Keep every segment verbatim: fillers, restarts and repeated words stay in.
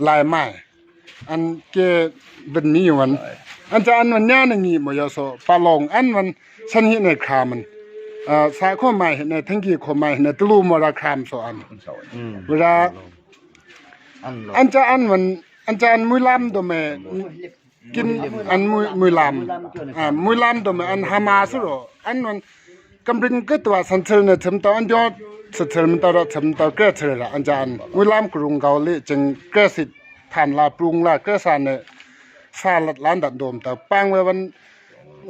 lai mai. An ke bun mi yu an. An ca an wan nya na nyi mo yo so pa long an wan san hi na kra man. A, sa ko mai hi na thang ki ko mai hi na tulu mo ra kram so an. Ra an ca an wan an ca an mui lam do me. Kin an mui, mui lam. A, mui lam do me an hama su ro. An wan Kam ring kei tua san chil ne chim tau an jot sa chil min tau ra chim tau kre chil ra an ja an. Mui lam kru ngau le ching kre sit than la prung la kre sa ne sa lat lan dat dom tau pang we wan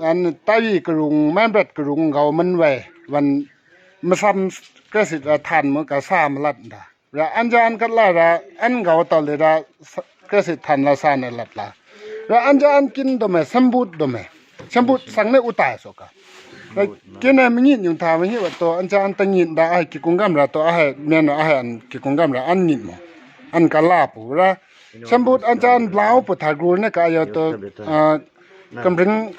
an tai kru man bret kru ngau man we wan masam kre sit ra than mo ka sa ma lat da. Ra an ja an kat la ra an ngau tau le ra kre sit than la sa ne lat la. Ra an ja an kin do me sambut do me. Sambut sang ne utai so ka. Ra kin ne mi ngit yung tha ma hi wa to an ja an ta ngit da ai ki kung gam ra to ai men ai an ki kung gam ra an ngit mo. An ka la pu ra. Sambut an ja an blau pu tha gru ne ka yo to. Kam ring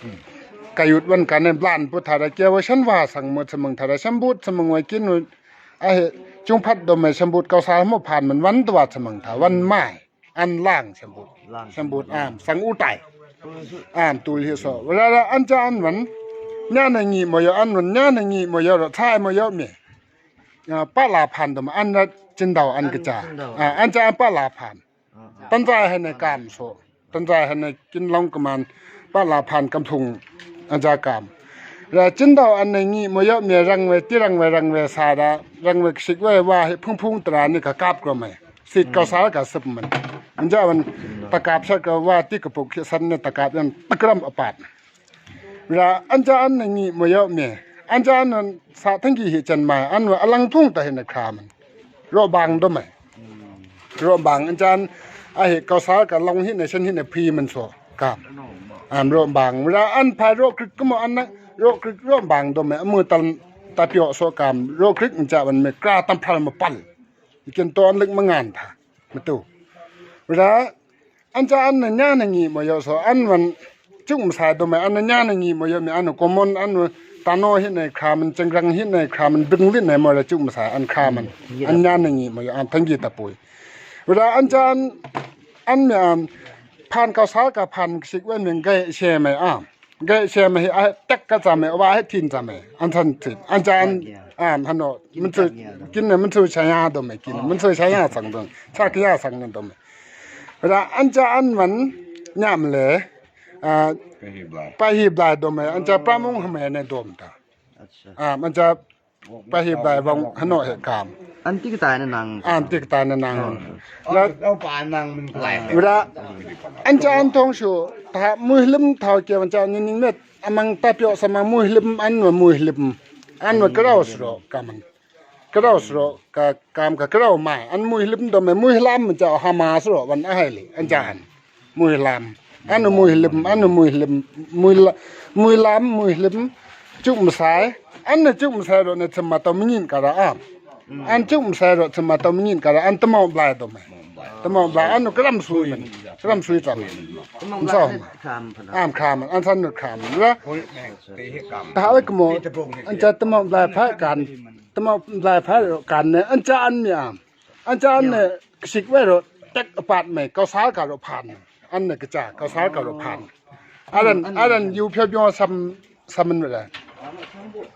ka yut wan ka ne blan pu tha ra kia wa shan wa sang mo chamang tha ra sambut chamang wa kin A he, chung phat do me sambut kau sa mo phan man wan tua chamang tha, wan mai. An lang sambut. Sambut am, sang utai. Am tul hi so. Ra ra an ja an wan. Nya na ngi mo yo an wan, nya na ngi mo yo ro, chai mo yo me. A, pa la phan do ma an ra chin dau an ka cha. A, an ja an pa la phan. Tan za he ne kam so. Tan za he ne kin long kaman. Pa la phan kam thung. An ja kam. Ra chin dau an ne ngi mo yo me rang we, ti rang we, rang we sa da, rang we sik we wa he phung phung tra ni ka kap ko me. Sit kau sa ka sep man. An ja wan ta kap sa ka wa ti ka puk san ne ta kap yan ta kram apat. Ra an ja an ne ngi mo yo me. An ja an sa thang ki hi chan mai. An wa alang thung ta he ne kra man. Ro bang do me. Ro bang an ja an a he kau sa ka long hi ne sen hi ne phi man so. Kam. An ro bang. Ra an phai ro krik ko mo an na. Ro krik ro bang do me. Amu tal ta pyo so kam. Ro krik an ja wan me kra tam phral mo pal. Ikin to an lik mangan tha. Matu. Ra An ca an na nya na ngi mo yo so an wan chuk msai do me an na nya na ngi mo yo me an na common an na tano hi na kha man cengrang hi na kha man binglit na mo ra chuk msai an kha man an nya na ngi mo yo an thang gi ta pui. Wala an ca an an me an phan kau sa ka phan sik wen me gai she me a. Gai she me hi a tek ka ca me wa hi thin ca me an than thin an ca an an hano mun su kin ne mun su sa ya do me kin mun su sa ya sang do sa ka ya sang do me. Ra an ca an man nyam le, a, pa hi blai dom e, an ca pa mung hme ne dom ta. A, an ca pa hi blai vang hano he kam. An ti ka tai na nang. An ti ka tai na nang. Ra an ca an thong shu ta muhlim thau ke an ca ni ning met amang ta pyo sa ma muhlim an wa muhlim. An wa krau sro kam an. Krau sro ka kam ka krau mai an muhlim do me muhlam ca hama sro wan a hai le an ca an muhlam an muhlim an muhlim muhla muhlam muhlim chuk msai an ne chuk msai ro ne chama to mingin ka ra am an chuk msai ro chama to mingin ka ra an tamo blai do me tamo blai an kram sui men kram sui cham so am kram an san kram ra ta le kmo an ca tamo blai pha kan Tama lai pha ro kan ne an ca an mi am. An ca an ne ksik we ro tek apat me kau sar ka ro phan. An ne kcha kau sar ka ro phan. Aran aran yu phyo byo sam saman we la.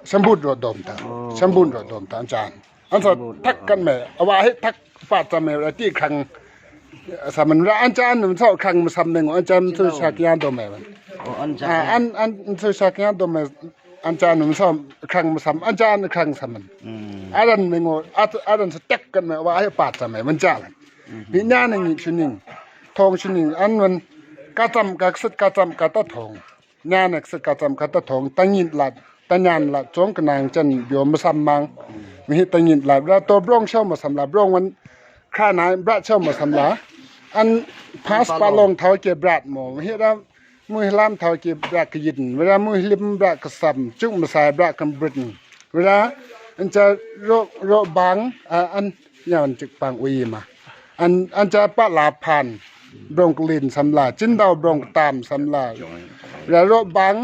Sambut ro dom ta. Sambut ro dom ta an ca an. An sa thak kan me awa he thak pat ta me ra ti khang. Saman ra an ca an sa khang ma sam ne ngo an ca an sa kya dom me. An an an sa kya dom me. An ca nu sam khang ma sam an ca an khang saman. Aran me ngo aran sa tek kan me wa he pat sa me man ca lan. Ni nya ne ngi shuning. Thong shuning an wan ka cham ka sut ka cham ka ta thong. Nya ne sut ka cham ka ta thong ta ngin lat ta nyan lat chong ka nang chan byo ma sam mang. Mi hi ta ngin lat ra to brong shao ma sam la brong wan kha nai bra shao ma sam la. An pas pa long thau ke brat mo. Mi hi ra Muhlam thau ki brak ka yin, wala muhlim brak ka sam, chuk masai brak ka brin. Wala an ca ro ro bang a an nyawn chuk pang ui ma. An an ca pa la phan, brong ka lin sam la, chin dau brong ka tam sam la. Wala ro bang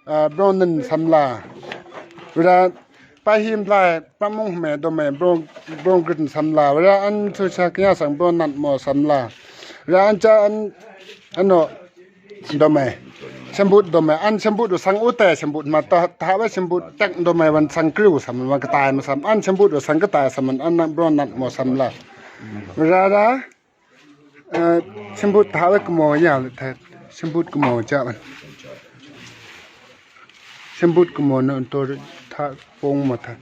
a brong nin sam la. Wala pa him lai pa mung me do me brong brong grin sam la. Wala an chu cha kya sang brong nat mo sam la. Ra an ca an, ano, dome. Shambut dome. An shambut do sang u te shambut ma ta, ta we shambut tek dome wan sang kriu sam wan katai ma sam. An shambut do sang katai sam an na bro nat mo sam la. Ra ra. Eh, shambut ta we kamo ya le te. Shambut kamo ca wan. Shambut kamo na to ta pong mo ta.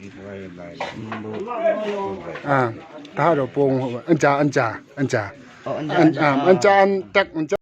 Ah, ta do pong an ca, an ca, an ca. An, ah, an ca an tek an ca.